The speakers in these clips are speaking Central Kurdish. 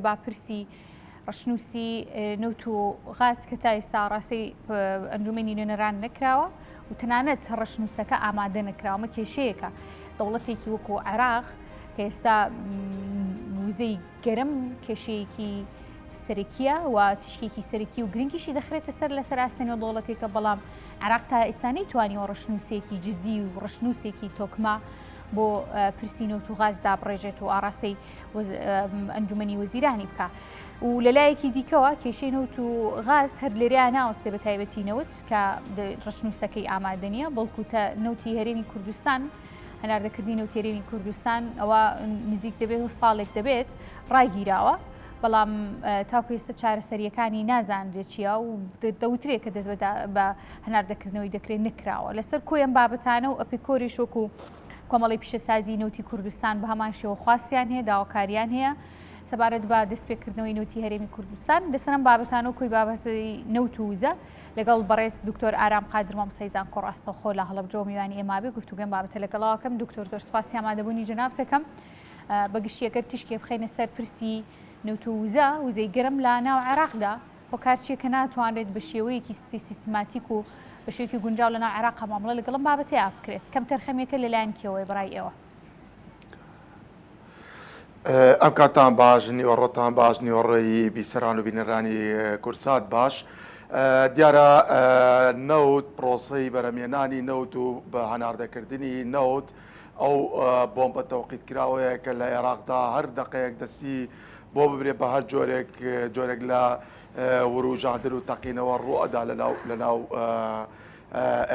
با پرسی ڕەشنووسی نەوت و غاز کە تا ئێستا ڕاستی ئەنجومەنی نوێنەران نەکراوە و تەنانەت ڕەشنووسەکە ئامادە نەکراوە ئەمە کێشەیەکە دەوڵەتێکی وەکو عێراق کە ئێستا وزەی گەرم کێشەیەکی سەرەکیە و تیشکێکی سەرەکی و گرنگیشی دەخرێتە سەر لەسەر ئاستە نێودەوڵەتێکە بەڵام عێراق تا ئێستا نەیتوانیوە ڕەشنووسێکی جدی و ڕەشنووسێکی تۆکمە بۆ پرسی نەوت و غاز دابڕێژێت و ئاڕاستەی ئەنجومەنی وەزیرانی بکا و لەلایەکی دیکەوە کێشەی نەوت و غاز هەر لێرەیان ناوەستێ بە تایبەتی نەوت کە ڕەشنووسەکەی ئامادە نییە بەڵکو تە نەوتی هەرێمی کوردستان هەناردەکردنی نەوتی هەرێمی کوردستان ئەوە نزیک دەبێت و ساڵێک دەبێت ڕاگیراوە بەڵام تاکو ئێستا چارەسەریەکانی نازانرێت چییە و دەوترێت کە دەست بە هەناردەکردنەوەی دەکرێت نکراوە لەسەر کۆی ئەم بابەتانە و ئەپیکۆریش وەکو کۆمەڵەی پیشەسازی نەوتی کوردستان بە هەمان شێوە خواستیان هەیە، داواکاریان هەیە سەبارەت بە دەستپێکردنەوەی نەوتی هەرێمی کوردستان. لەسەر ئەم بابەتانە و کۆی بابەتی نەوت و وزە لەگەڵ بەڕێز دکتۆر ئارام قادر مامۆستای زانکۆ ڕاستەوخۆ لە هەڵەبجەوە میوانی ئێمە بێ گفتوگۆی ئەم بابەتە لەگەڵەوە کەم. دکتۆر زۆر سوپاسی ئامادەبوونی جەنابت دەکەم. بە گشتی ئەگەر تیشکێ بخەینە سەر پرسی نەوت و وزە، وزەی گەرم لە ناو عێراقدا، هۆکار چییە کە ناتوانرێت بە شێوەیەکی سیستماتیک و بە شێوەیەکی گونجاو لەناو عێراقا مامەڵە لەگەڵ ئەم بابەتەیا بکرێت؟ کەمتەرخەمییەکە لەلایەن کێوەیە بەڕای ئێوە؟ ئەم کاتتان باش، نیوەڕۆتان باش، نیوەڕۆی بیسەران و بینەرانی کوردسات باش. دیارە نەوت، پرۆسەی بەرهەمهێنانی نەوت و بە هەناردەکردنی نەوت ئەو بۆمبە تەوقیتکراوەیە کە لە عێراقدا هەر دەقەیەک دەستی بۆ ببرێ بە هەر جۆرێک جۆرێک لە وروژاندن و تەقینەوە ڕوئەدا لە ناو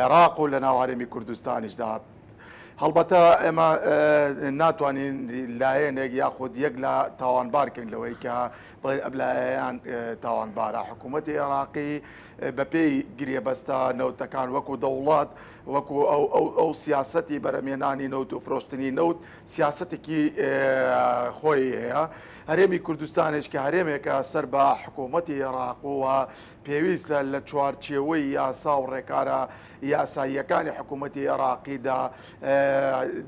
عێراق و لە ناو هەرێمی کوردستانیشدا. هەڵبەتە ئێمە ناتوانین لایەنێک یاخود یەک لە تاوانبارکەین لەوەی کە بڵێن ئەم لایەیان تاوانبارە حکوومەتی عێراقی بەپێی گرێبەستە نەوتەکان وەکو دەوڵەت وەکو ئەو ئەو ئەو سیاسەتی بەرەمێنانی نەوت و فرۆشتنی نەوت سیاسەتێکی خۆی هەیە هەرێمی کوردستانیش کە هەرێمێکە سەر بە حکوومەتی عێراق و پێویستە لە چوارچێوەی یاسا و ڕێکارە یاساییەکانی حکوومەتی عێراقیدا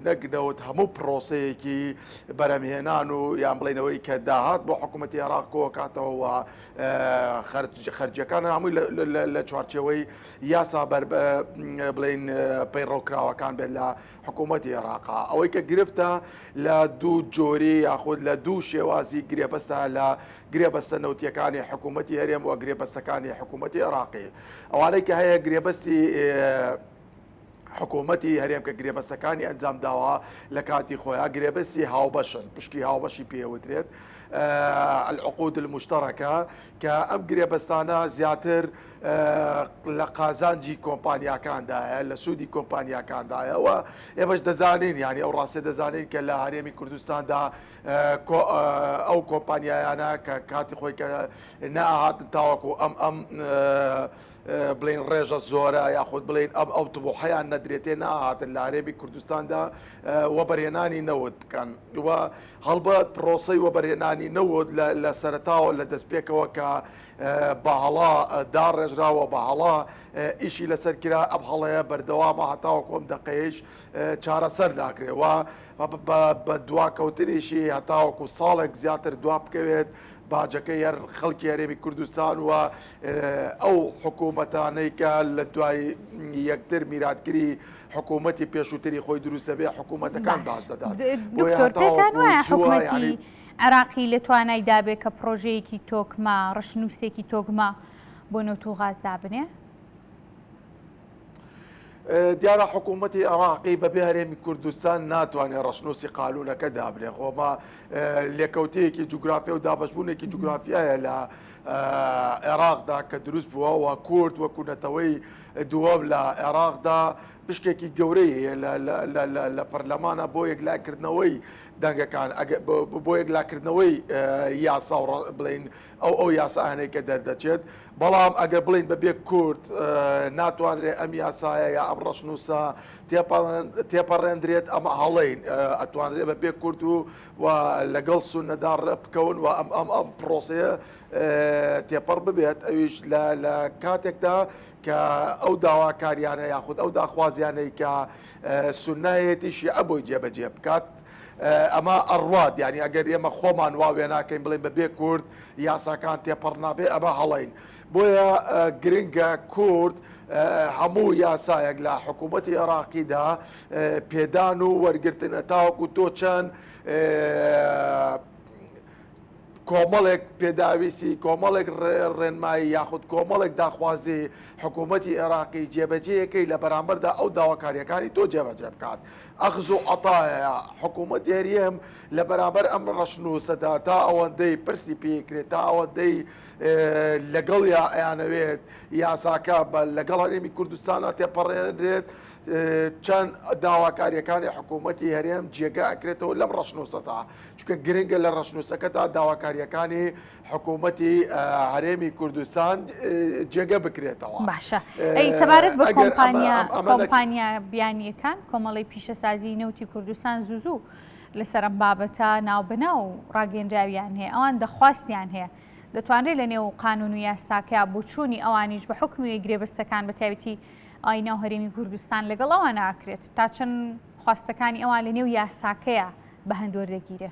نەک نەوت هەموو پرۆسەیەکی بەرەمهێنان و یان بڵێنەوەی کە داهات بۆ حکوومەتی عێراق کۆکاتەوە خەرجیەکان هەمووی لە چوارچێوەی یاسا بەر بڵین پەیڕەوکراوەکان بێت لە حکوومەتی عێراقا ئەوەی کە گرفتە لە دوو جۆری یاخود لە دوو شێوازی گرێبەستە لە گرێبەستە نەوتیەکانی حکوومەتی هەرێم و گرێبەستەکانی حکوومەتی عێراقی ئەوانەی کە هەیە گرێبەستی حکوومەتی هەرێم کە گرێبەستەکانی ئەنجام داوە لە کاتی خۆیان گرێبەستی هاوبەشن پشکی هاوبەشی پێوترێت العقود المشترکە کە ئەم گرێبەستانە زیاتر لە قازانجی کۆمپانیاکاندایە لە سوودی کۆمپانیاکاندایە و ئێمەش دەزانین یعنی ئەو ڕاستە دەزانین کە لە هەرێمی کوردستاندا ئەو کۆمپانیایانە کە کاتی خۆی کە نەهاتن تاوەکو ئەم ئەم بڵێن ڕێژە زۆرە یاخود بڵێن ئەم ئەو تبوحیان نەدرێتێ ناهاتن لە هەرێمی کوردستاندا وەبەرهێنانی نەوت بکەن و هەڵبەت پرۆسەی وەبەرهێنانی نەوت لە سەرەتاوە لە دەستپێکەوە کە بە هەڵە داڕێژراوە بە هەڵە ئیشی لەسەر کرا ئەم هەڵەیە بەردەوامە هەتاوەکو ئەم دەقەیەش چارەسەر ناکرێ و بە دواکەوتنیشی هەتاوەکو ساڵێک زیاتر دوا بکەوێت باجەکەی هەر خەڵکی هەرێمی کوردستان و ئەو حکوومەتانەی کە لە دوای یەکتر میراتگری حکوومەتی پێشووتری خۆی دروست دەبێ حکوومەتەکان باج دەدات. دکتۆر پێتان وایە حکوومەتی عێراقی لە توانای دابێ کە پڕۆژەیەکی تۆکمە، ڕەشنووسێکی تۆکمە بۆ نەوت و غاز دابنێ؟ دیارە حکوومەتی عێراقی بەبێ هەرێمی کوردستان ناتوانێت ڕەشنووسی قالوونەکە دابنێ خۆما لێکەوتەیەکی جوگرافیا و دابەشبوونێکی جوگرافیایە لە عێراقدا کە دروست بووە و کورد وەکو نەتەوەی دووەم لە عێراقدا پشکێکی گەورەی هەیە لە پەرلەمانە بۆ یەکلاکردنەوەی دەنگەکان بۆ یەکلاکردنەوەی یاسا و بڵین ئەو ئەو یاسایانەی کە دەردەچێت بەڵام ئەگەر بڵین بە بێ کورد ناتوانرێت ئەم یاسایە یا ئەم ڕەشنووسە تێپەڕێندرێت ئەمە هەڵەین ئەتوانرێت بە بێ کورد و و لەگەڵ سوننەدا ڕێبکەون و ئەم ئەم ئەم پرۆسەیە تێپەڕ ببێت ئەویش لە کاتێکدا کە ئەو داواکاریانە یاخود ئەو داخوازیانەی کە سوننە هەیەتی شیعە بۆی جێبەجێ بکات. ئەمە ئەڕوات یانی ئەگەر ئێمە خۆمان وا وێناکەین بڵێن بە بێ کورد یاساکان تێپەڕ نابێ ئەمە هەڵەین بۆیە گرنگە کورد هەموو یاسایەک لە حکوومەتی عێراقیدا پێدان و وەرگرتنە تاوەکو تۆ چەند کۆمەڵێک پێداویستی، کۆمەڵێک ڕێنمایی یاخود کۆمەڵێک داخوازی حکوومەتی عێراقی جێبەجێیەکەی لە بەرامبەردا ئەو داواکارییەکانی تۆ جێبەجێ بکات. ئەخز و عەتایە. حکوومەتی هەرێم لە بەرامبەر ئەم ڕەشنووسەدا تا ئەوەندەی پرسی پێکرێت، تا ئەوەندەی لەگەڵیا ئەیانەوێت یاساکە بە لەگەڵ هەرێمی کوردستانا تێپەڕێنرێت، چەند داواکارییەکانی حکوومەتی هەرێم جێگە ئەکرێتەوە لەم ڕەشنووسەدا. چونکە گرنگە لە ڕەشنووسەکەدا داواکارییەکانی حکوومەتی هەرێمی کوردستان جێگە بکرێتەوە. باشە ئەی سەبارەت بە کۆمپانیا کۆمپانیا بیانییەکان کۆمەڵی پیشەسازی نەوتی کوردستان زوو زوو لەسەر ئەم بابەتە ناوبەناو ڕاگەیەنراویان هەیە ئەوان دەخواستیان هەیە دەتوانرێت لە نێو قانون و یاساکە بۆچوونی ئەوانیش بە حکومی گرێبەستەکان بە تایبەتی ئای ناو هەرێمی کوردستان لەگەڵ ئەوان ناکرێت تا چەند خواستەکانی ئەوان لە نێو یاساکەیە بە هەند وەردەگیرێ.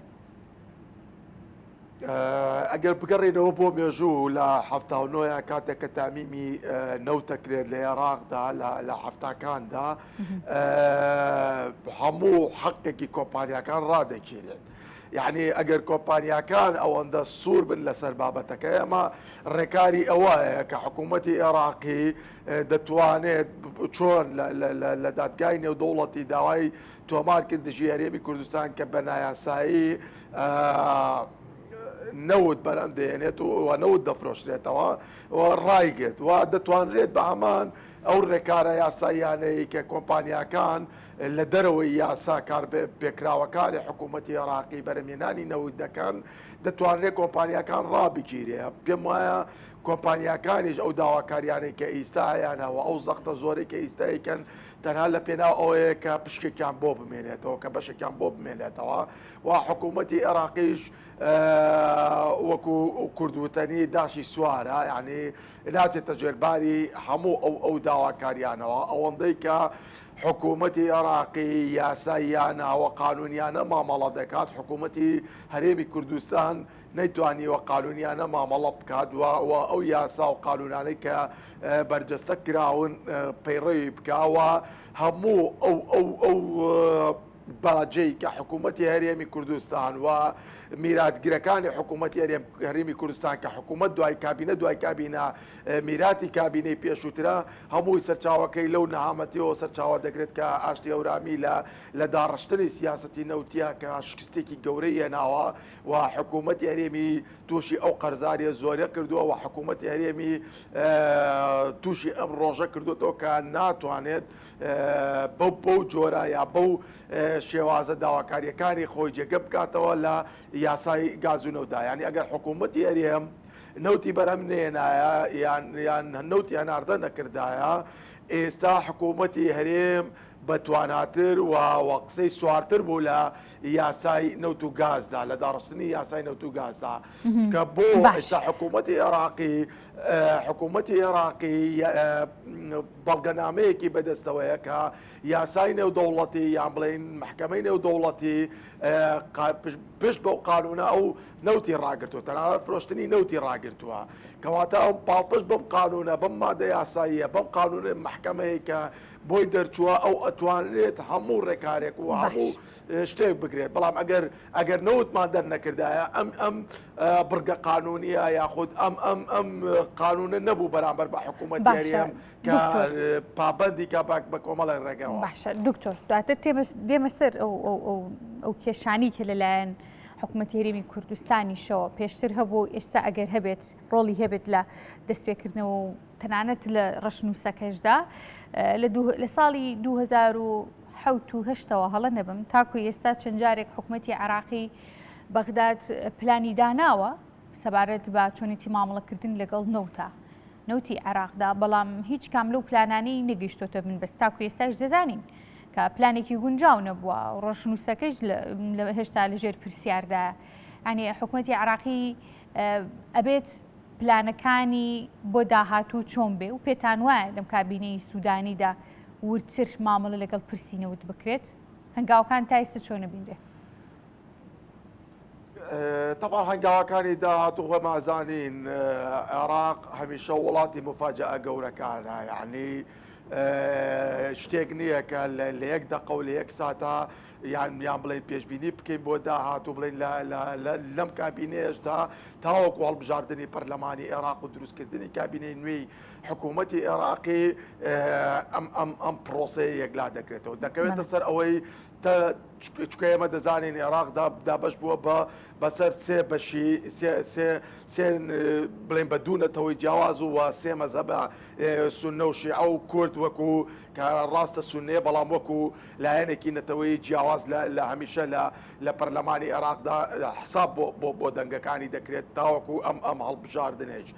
ئەگەر بگەڕێینەوە بۆ مێژوو لە 79 کاتێک کە تامیمی نەوت دەکرێت لە عێراقدا لە هەفتاکاندا هەموو حەقێکی کۆمپانیاکان ڕادەگیرێت. یعنی ئەگەر کۆمپانیاکان ئەوەندە سوور بن لەسەر بابەتەکە ئەمە ڕێکاری ئەوەیە کە حکوومەتی عێراقی دەتوانێت چۆن لە دادگای نێودەوڵەتی داوای تۆمار کرد دژی هەرێمی کوردستان کە بە نایاسایی نەوت بەرەم دێنێت و نەوت دەفرۆشرێتەوە و ڕایگرت و دەتوانرێت بە هەمان ئەو ڕێکارە یاساییانەی کە کۆمپانیاکان لە دەرەوەی یاسا کار پێکراوەکانی حکوومەتی عێراقی بەرەمێنانی نەوت دەکەن دەتوانرێت کۆمپانیاکان ڕابگیرێ پێم وایە کۆمپانیاکانیش ئەو داواکاریانەی کە ئیستا هەیانە و ئەو زەختە زۆرەی کە ئیستا ئەیکەن تەنها لە پێناو ئەوەیە کە پشکێکیان بۆ بمێنێتەوە کە بەشێکیان بۆ بمێنێتەوە و حکوومەتی عێراقیش وەکو کوردوتەنی داشی سوارە یعنی ناچێتە ژێرباری هەموو ئەو ئەو داواکاریانەوە ئەوەندەی کە حکوومەتی عێراقی یاساییانە و قانونیانە مامەڵە دەکات حکوومەتی هەرێمی کوردستان نەیتوانیوە قانونیانە مامەڵە بکات و و ئەو یاسا و قانونانەی کە بەرجەستە کراون پەیڕەوی بکا و هەموو ئەو ئەو ئەو باجەی کە حکوومەتی هەرێمی کوردستان و میراتگرەکانی حکوومەتی هەرێم هەرێمی کوردستان کە حکوومەت دوای کابینە دوای کابینە میراتی کابینەی پێشووترە هەمووی سەرچاوەکەی لەو نەهامەتیەوە سەرچاوە دەگرێت کە ئاشتی هەورامی لە لە داڕشتنی سیاسەتی نەوتیە کە شکستێکی گەورەی هێناوە و حکوومەتی هەرێمی تووشی ئەو قەرزاریە زۆرە کردووە و حکوومەتی هەرێمی تووشی ئەم ڕۆژە کردوێتەوە کە ناتوانێت بەو بەو جۆرە یا بەو شێوازە داواکاریەکانی خۆی جێگە بکاتەوە لە یاسای گاز و نەوتدا یانی ئەگەر حکوومەتی هەرێم نەوتی بەرهەم نێنایە یان یان نەوتی هەناردە نەکردایە ئێستا حکوومەتی هەرێم بەتواناتر و قسەی سوارتر بوو لە یاسای نەوت و گازدا لە داڕشتنی یاسای نەوت و گازدا کە بۆ ئێستا حکوومەتی عێراقی حکوومەتی عێراقی بەڵگەنامەیەکی بەدەستەوەیە کە یاسای نێودەوڵەتی یان بڵین محکمەی نێودەوڵەتی پشت بەو قانونە ئەو نەوتی ڕاگرتووە تەنانەت فرۆشتنی نەوتی ڕاگرتووە کەواتە ئەم پاڵپشت بەم قانونە بەم مادە یاساییە بەم قانونە محکمەیە کە بۆی دەرچووە ئەو ئەتوانرێت هەموو ڕێکارێک و هەموو شتێک بگرێت بەڵام ئەگەر ئەگەر نەوتمان دەرنەکردایە ئەم ئەم بڕگە قانونیە یاخود ئەم ئەم ئەم قانونە نەبوو بەرامبەر بە حکوومەت هەرێم کە پابندی کە باک بە کۆمەڵی ڕێگەوە باشە دکتۆر دواتر دێمە سەر ئەو ئەو کێشانی کە لەلایەن حکوومەت هەرێمی کوردستانیشەوە پێشتر هەبوو ئێستا ئەگەر هەبێت ڕۆڵی هەبێت لە دەستپێکردنەوە و تەنانەت لە ڕەشنووسەکەشدا لە ساڵی 2007 و هەشتەوە هەڵە نەبم تاکو ئێستا چەند جارێک حکوومەتی عراقی بەغداد پلانی داناوە سەبارەت بە چۆنێتی مامەڵەکردن لەگەڵ نەوتە نەوتی عێراقدا بەڵام هیچ کام لەو پلانانەی نەگەیشتۆتە بن بەس تاکو ئێستاش دەزانین کە پلانێکی گونجاو نەبووە ڕۆشنووسەکەش هێشتا لەژێر پرسیاردا ینی حکوومەتی عراقی ئەبێت پلانەکانی بۆ داهاتوو چۆن بێ و پێتان وایە لەم کابینەی سوودانیدا وردتر مامەڵە لەگەڵ پرسی نەوت بکرێت؟ هەنگاوەکان تا ئێستا چۆن ئەبینرێ؟ تەبعەن هەنگاوەکانی داهاتوو خۆمان ئەزانین عێراق هەمیشە وڵاتی مفاجئە گەورەکانە یعنی شتێک نییە کە لە یەک دەقە و لە یەک ساتە یان یان بڵێن پێشبینی بکەین بۆ داهاتوو بڵێن لەم کابینەیەشدا تاوەکو هەڵبژاردنی پەرلەمانی عێراق و دروستکردنی کابینەی نوێی حکوومەتی عێراقی ئەم ئەم ئەم پرۆسەیە یەکلا دەکرێتەوە دەکەوێتە سەر ئەوەی چونکە ئێمە دەزانین عێراق دابەش بووە بە بەسەر سێ بەشی سێ بڵێن بە دوو نەتەوەی جیاواز و سێ مەزەبە سونە و شیعە و کورد وەکو کە ڕاستە سونەیە بەڵام وەکو لایەنێکی نەتەوەی جیاواز لە هەمیشە لە لە پەرلەمانی عێراقدا حساب بۆ بۆ دەنگەکانی دەکرێت تاوەکو ئەم ئەم هەڵبژاردنێک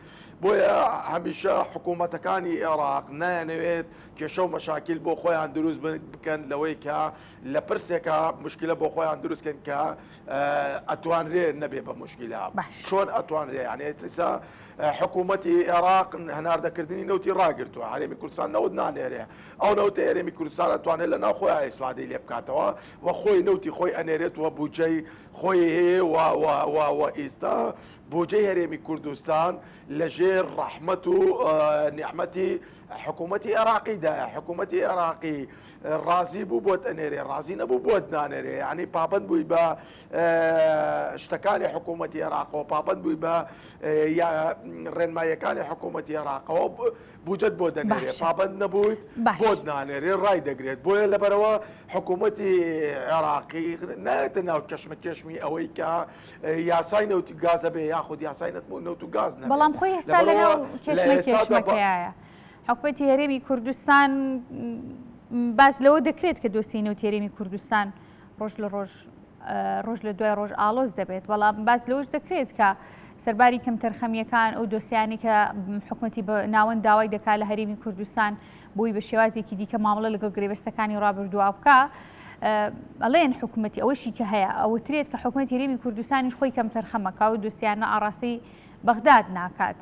بۆیە هەمیشە حکوومەتەکانی عێراق نایانەوێت کێشە و مەشاکیل بۆ خۆیان دروست بکەن لەوەی کە لە پرسێکە مشکلە بۆ خۆیان دروستکەن کە ئەتوانرێ نەبێ بە مشکلە چۆن ئەتوانرێ یانێ ئێستا حکوومەتی عێراق هەناردەکردنی نەوتی ڕاگرتووە هەرێمی کوردستان نەوت نانێرێ ئەو نەوتە هەرێمی کوردستان ئەتوانێت لە ناو خۆیان ئیسفادەی لێ بکاتەوە و خۆی نەوتی خۆی ئەنێرێت و بودجەی خۆی هەیە و و و ئیستا بودجەی هەرێمی کوردستان لەژێر ڕەحمەت و نیعمەتی حکوومەتی عێراقی دایە حکوومەتی عێراقی ڕازی بوو بۆت ئەنێرێ ڕازی نەبوو بۆت نانێرێ یعنی پابند بووی بە شتەکانی حکوومەتی عێراقەوە پابند بووی بە ڕێنماییەکانی حکوومەتی عێراقەوە بجەت بۆ دەنێرێ پابند نەبوویت بۆت نانێرێ ڕای دەگرێت بۆیە لەبەرەوە حکوومەتی عێراقی نایەتە ناو کەشمە کێشمی ئەوەی کە یاسای نەوتی گازە بێ یاخود یاسای نەوت و گاز نەبێت. بەڵام خۆی ئێستا لەناو کێشمە کێشمەکەیە. حکومەتی هەرێمی کوردستان باس لەوە دەکرێت کە دۆسیەی نەوتی هەرێمی کوردستان ڕۆژ لە ڕۆژ ڕۆژ لە دوای ڕۆژ ئاڵۆز دەبێت بەڵام باس لەوەش دەکرێت کە سەرباری کەمتەرخەمیەکان ئەو دۆسیانی کە حکومەتی بە ناوەند داوای دەکات لە هەرێمی کوردستان بۆی بە شێوازێکی دیکە مامەڵە لەگەڵ گرێبەستەکانی ڕابردووە بکا ئەڵێن حکوومەتی ئەوەشی کە هەیە ئەوترێت کە حکوومەتی هەرێمی کوردستانیش خۆی کەمتەرخەمەکە و دۆسیانە ئاڕاستەی بەغداد ناکات.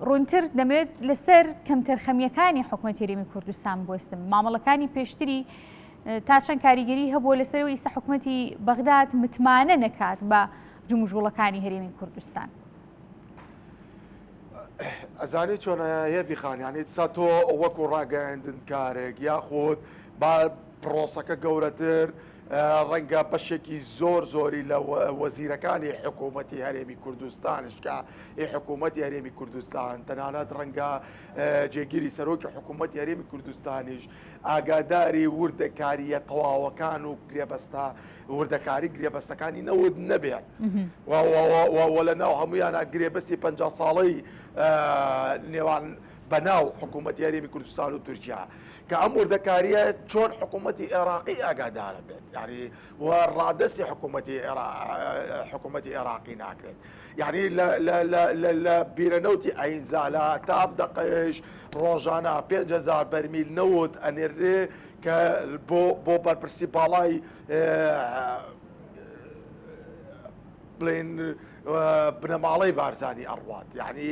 ڕوونتر دەمەوێت لەسەر کەمتەرخەمیەکانی حکوومەتی هەرێمی کوردستان بوەستم مامەڵەکانی پێشتری تا چەند کاریگەری هەبووە لەسەر و ئیستا حکوومەتی بەغداد متمانە نەکات بە جموجوڵەکانی هەرێمی کوردستان. ئەزانی چۆنە هێڤی خان یانی ئیستا تۆ وەکو ڕاگەیاندنکارێک یاخود با پرۆسەکە گەورەتر ڕەنگە بەشێکی زۆر زۆری لە وەزیرەکانی حکوومەتی هەرێمی کوردستانش کە ئی حکوومەتی هەرێمی کوردستان تەنانەت ڕەنگە جێگیری سەرۆکی حکوومەتی هەرێمی کوردستانیش ئاگاداری وردەکاریە تەواوەکان و گرێبەستە وردەکاری گرێبەستەکانی نەوت نەبێت و لە ناو هەمویانە گرێبەستی پ ساڵەی نێوان بەناو حکوومەتی هەرێمی کوردستان و تورکیا کە ئەم وردەکاریە چۆن حکوومەتی عێراقی ئاگادارە بێت یعنی و ڕادستی حکوومەتی حکوومەتی عێراقی ناکرێت یعنی لە بیرەنەوتی ئەینزالە تا ئەم دەقەیش ڕۆژانە 5هزار بەرمیل نەوت ئەنێرێ کە بۆ بۆ بەرپرسی باڵای بڵێن بنەماڵەی بارزانی ئەڕوات یعنی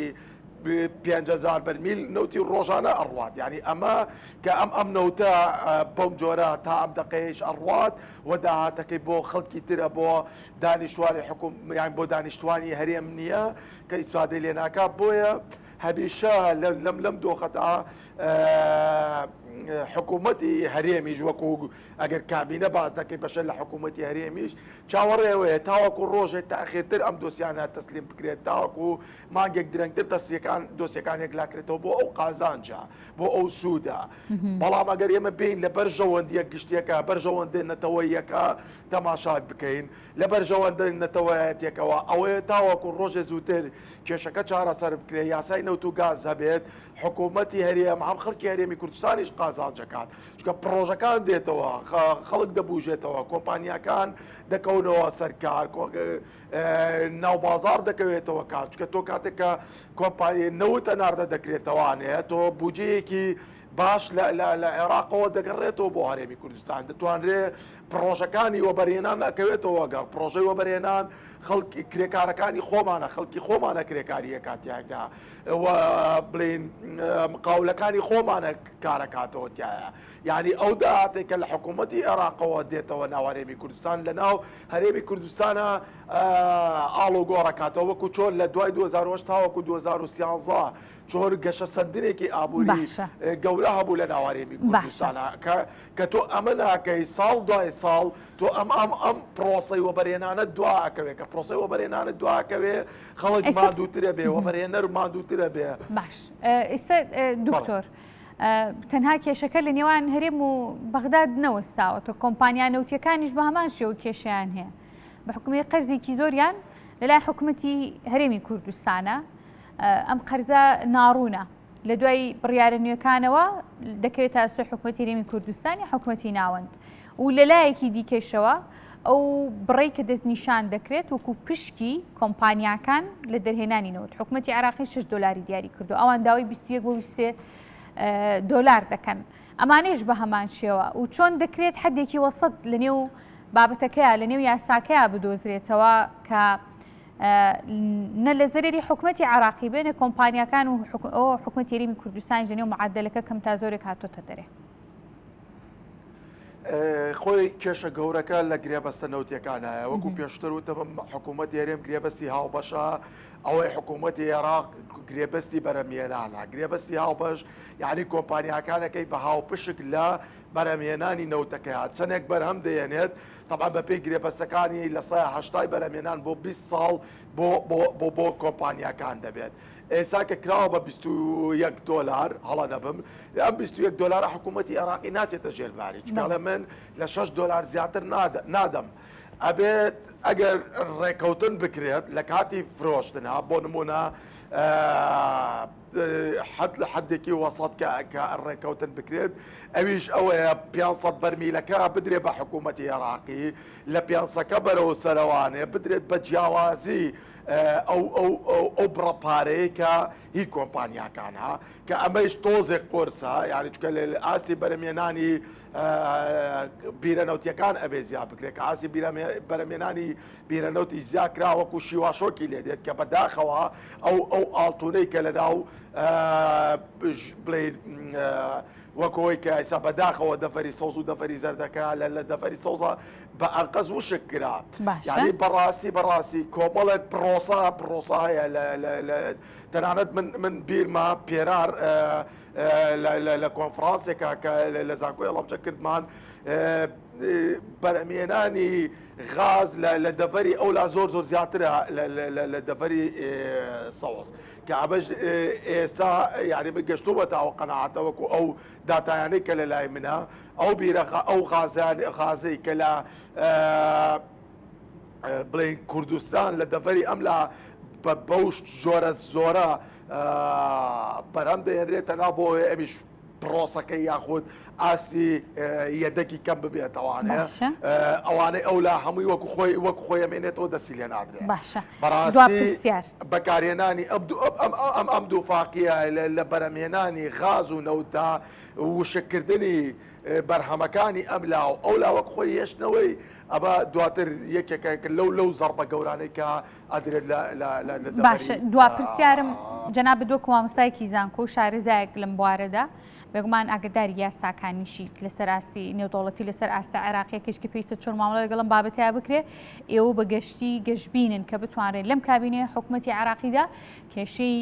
5هزار بەرمیل نەوتی ڕۆژانە ئەڕوات یعنی ئەمە کە ئەم ئەم نەوتە بەم جۆرە تا ئەم دقەیەش ئەڕوات و داهاتەکەی بۆ خەڵکی ترە بۆ دانیشتوانی حکوم یان بۆ دانیشتوانی هەرێم نییە کە ئیسفادەی لێ ناکات بۆیە هەمیشە لەم لەم دۆخەدا حکوومەتی هەرێمیش وەکو ئەگەر کابینە باس دەکەی بەشە لە حکوومەتی هەرێمیش چاوەڕێوەیە تاوەکو ڕۆژێک تاخێرتر ئەم دۆسیانە تەسلیم بکرێت تاوەکو مانگێک درەنگتر تەسریەکان دۆسیەکان یەکلاکرێتەوە بۆ ئەو قازانجە بۆ ئەو سوودە بەڵام ئەگەر ئێمە بین لە بەرژەوەندیە گشتیەکە بەرژەوەندە نەتەوەیەکە تەماشا بکەین لە بەرژەوەندە نەتەوایەتیەکەوە ئەوەیە تاوەکو ڕۆژێ زووتر کێشەکە چارەسەر بکرێت یاسای نەوت و گاز هەبێت حکوومەتی هەرێم هەم خەڵکی هەرێمی کوردستانیش قازانجەکات چونکە پڕۆژەکان دێتەوە خەڵک دەبوژێتەوە کۆمپانیاکان دەکەونەوە سەرکار ناو بازار دەکەوێتەوە کار چونکە تۆ کاتێک کە کۆمپانی نەوتە ناردە دەکرێتەوانێ تۆ بودجەیەکی. باش لە لە عێراقەوە دەگەڕێتەوە بۆ هەرێمی کوردستان دەتوانرێ پڕۆژەکانی وەبەرهێنان ئەکەوێتەوە گەڕ پڕۆژەی وەبەرهێنان خەڵکی کرێکارەکانی خۆمانە خەڵکی خۆمانە کرێکاریە کاتیادا و بڵین مقاولەکانی خۆمانە کارەکاتەوە تایە یعنی ئەو داهاتێک کە لە حکوومەتی عێراقەوە دێتەوە ناو هەرێمی کوردستان لە ناو هەرێمی کوردستانە ئاڵۆگۆڕەکاتەوە وەکو چۆن لە دوای 2010 تاوەکو 2013 چۆن گەشەسەندنێکی ئابووری گەورە هەبوو لە ناو هەرێمی کوردستانە کە کە تۆ ئەمە ناکەی ساڵ دوای ساڵ تۆ ئەم ئەم ئەم پرۆسەی وەبەرهێنانە دوا ئەکەوێ کە پرۆسەی وەبەرهێنانە دوا ئەکەوێ خەڵک ماندووترە بێ وەبەرهێنەر ماندووترە بێ. باش ئیستا دکتۆر تەنها کێشەکە لە نێوان هەرێم و بەغداد نەوەستاوەتەوە کۆمپانیا نەوتیەکانیش بە هەمان شێوە کێشیان هەیە بە حکومی قەرزێکی زۆریان لەلای حکومەتی هەرێمی کوردستانە ئەم قەرزە ناڕوونە لە دوای بڕیارە نوێکانەوە دەکەوێتە ئەستۆی حکومەتی هەرێمی کوردستان یا حکومەتی ناوەند و لەلایەکی دیکەشەوە ئەو بڕەی کە دەستنیشان دەکرێت وەکو پشکی کۆمپانیاکان لە دەرهێنانی نەوت حکومەتی عراقی 6 دلاری دیاری کردو ئەوان داوای 21 بۆ 23 دلار دەکەن ئەمانەیش بە هەمان شێوە و چۆن دەکرێت حدێکی وەسەت لە نێو بابەتەکەیە لە نێو یاساکەیە بدۆزرێتەوە کە نە لە زەرەری حکومەتی عێراقی بێ نە کۆمپانیاکان و حکومەتی هەرێمی کوردستانیش لەنێو معادەلەکە کەم تا زۆرێک هاتۆتە دەرێ. خۆی کێشە گەورەکە لە گرێبەستە نەوتیەکانایە وەکو پێشتر وتم حکوومەتی هەرێم گرێبەستی هاوبەشە ئەوەی حکوومەتی عێراق گرێبەستی بەرەمێنانە گرێبەستی هاوبەش یعنی کۆمپانیاکانەکەی بە هاوپشک لە بەرهەمهێنانی نەوتەکەیا چەندێک بەرهەم دەهێنێت، تەبعەن بەپێی گرێبەستەکانی لە سەیا هەشتای بەرهەمهێنان بۆ 20 ساڵ بۆ بۆ بۆ بۆ کۆمپانیاکان دەبێت. ئێستا کە کراوە بە 21 دۆلار هەڵە نەبم ئەم 21 دۆلارە حکوومەتی عێراقی ناچێتە ژێر باری چونکە ئەڵێ من لە 6 دۆلار زیاتر نادەم ئەبێت ئەگەر ڕێکەوتن بکرێت لە کاتی فرۆشتنا بۆ نمونە حەد لە حەدێکی وەسەت کە کە ڕێککەوتن بکرێت ئەویش ئەوەیە 500 بەرمیلەکە بدرێ بە حکوومەتی عێراقی لە پێنسەکە بەرەو سەرەوانێ بدرێت بە جیاوازی ئەو ئەو ئەو ئەو بڕە پارەیە کە هی کۆمپانیاکانە کە ئەمەیش تۆزێک قورسە یعنی چکە لە ئاستی بەرەمێنانی بیرە نەوتیەکان ئەبێ زیاد بکرێت کە ئاستی بەرەمێنانی بیرە نەوتی زیا کرا وەکو شیواشۆکی لێ دێت کە بەداخەوە ئەو ئەو ئاڵتونەی کە لەناو بڵێ وەکەوەی کە ئێستا بەداخەوە دەفەری سەوز و دەفەری زەردەکە لە لە دەفەری سەوزە بە ئەنقەز وشک کرا یعنی بەڕاستی بەڕاستی کۆمەڵێک پرۆسە پرۆسە هەیە لە تەنانەت من من بیرمە پێرار لە کۆنفرانسێکا کە لە زانکۆی هەڵەبجە کردمان بەرهەمهێنانی غاز لە دەڤەری ئەولا زۆر زۆر زیاترە لە دەڤەری سەوز کە ئەمەش ئێستا یعنی من گەشتوومەتە ئەو قەناعەتە وەکو ئەو داتایانەی کە لە لای منە ئەو بیرە ئەو غازان غازەی کە لە بڵێن کوردستان لە دەڤەری ئەم لا بەو جۆرە زۆرە بەرهەم دەهێنرێت تەنها بۆ ئەمیش پرۆسەکەی یاخود ئاستی یەدەکی کەم ببێتەوانێ ئەوانەی ئەولا هەمووی وەکو خۆی وەکو خۆی ئەمێنێتەوە دەستی لێ نادرێت باشە بەڕاستی بەکارهێنانی ئەم ئەم ئەم ئەم دوو فاقیە لە بەرەمهێنانی غاز و نەوتدا وشککردنی بەرهەمەکانی ئەم لا و ئەو لا وەک خۆی هێشتنەوەی ئەمە دواتر یەکێکە لەو لەو زەڕبە گەورانەی کە ئەدرێت لە لە لە لە باشە دوا پرسیارم جەنابت وەکو مامۆستایەکی زانکۆ و شارەزایەک لەم بوارەدا بێگومان ئاگداری یاساکانیشیت لەسەر ئاستی نێودەوڵەتی لەسەر ئاستە عێراقیەکەش کە پێویستە چۆن مامەڵە لەگەڵ ئەم بابەتەیا بکرێ ئێوە بە گەشتی گەشبینن کە بتوانرێت لەم کابینەی حکوومەتی عێراقیدا کێشەی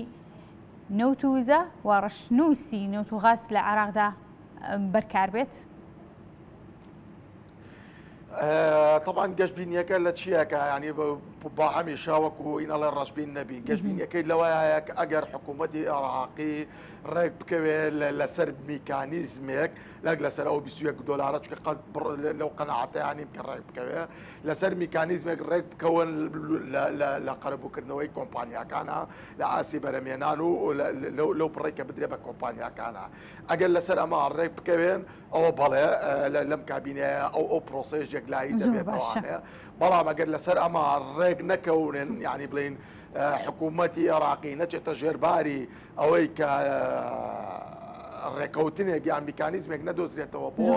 نەوت و وزە و ڕەشنووسی نەوت و غاز لە عێراقدا بەرکار بێت؟ تەبعەن گەشبینیەکە لە چییە کە ینی با هەمیشە وەکو ئینەڵێ ڕەشبین نەبین گەشبینیەکەی لەوەیە کە ئەگەر حکوومەتی عێراقی ڕێک بکەوێت لەسەر میکانیزمێک لەک لەسەر ئەو 21 دلارە چکە قەت لەو قەنەعاتیانیم کە ڕێک بکەوێت لەسەر میکانیزمێک ڕێک بکەون لە قەرەبووکردنەوەی کۆمپانیاکانە لە ئاستی بەرەمێنان و لەو بڕێک کە بدرێ بە کۆمپانیاکانە ئەگەر لەسەر ئەمە ڕێک بکەوێن ئەوە بەڵێ لەم کابینەیە ئەو ئەو پرۆسەیەش یەکلایی دەبێتەوانێ بەڵام ئەگەر لەسەر ئەمە ڕێک نەکەونن یعنی بڵین حکوومەتی عێراقی نەچێتە ژێرباری ئەوەی کە. ڕێکەوتنێک یان میکانیزمێک نەدۆزرێتەوە بۆ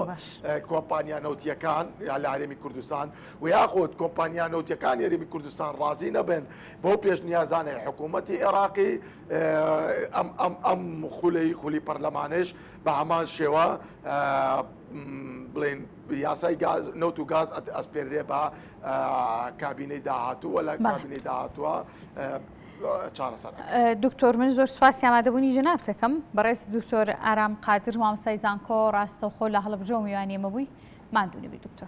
کۆمپانیا نەوتیەکان یا لە هەرێمی کوردستان و یاخود کۆمپانیا نەوتیەکانی هەرێمی کوردستان ڕازی نەبن بەو پێشنیازانەی حکوومەتی عێراقی ئەم ئەم ئەم خولەی خولی پەرلەمانش بە هەمان شێوە بڵێن یاسای گاز نەوت و گاز ئەسپێنرێ بە کابینەی داهاتوو لە کابینەی داهاتووە چارەسەر. دکتۆر من زۆر سوپاسی ئامادەبوونی جەنابت دەکەم بەڕێز دکتۆر ئارام قادر مامۆستای زانکۆ ڕاستەوخۆ لە هەڵەبجەوە میوانی ئێمە بووی ماندوو نەبی دکتۆر.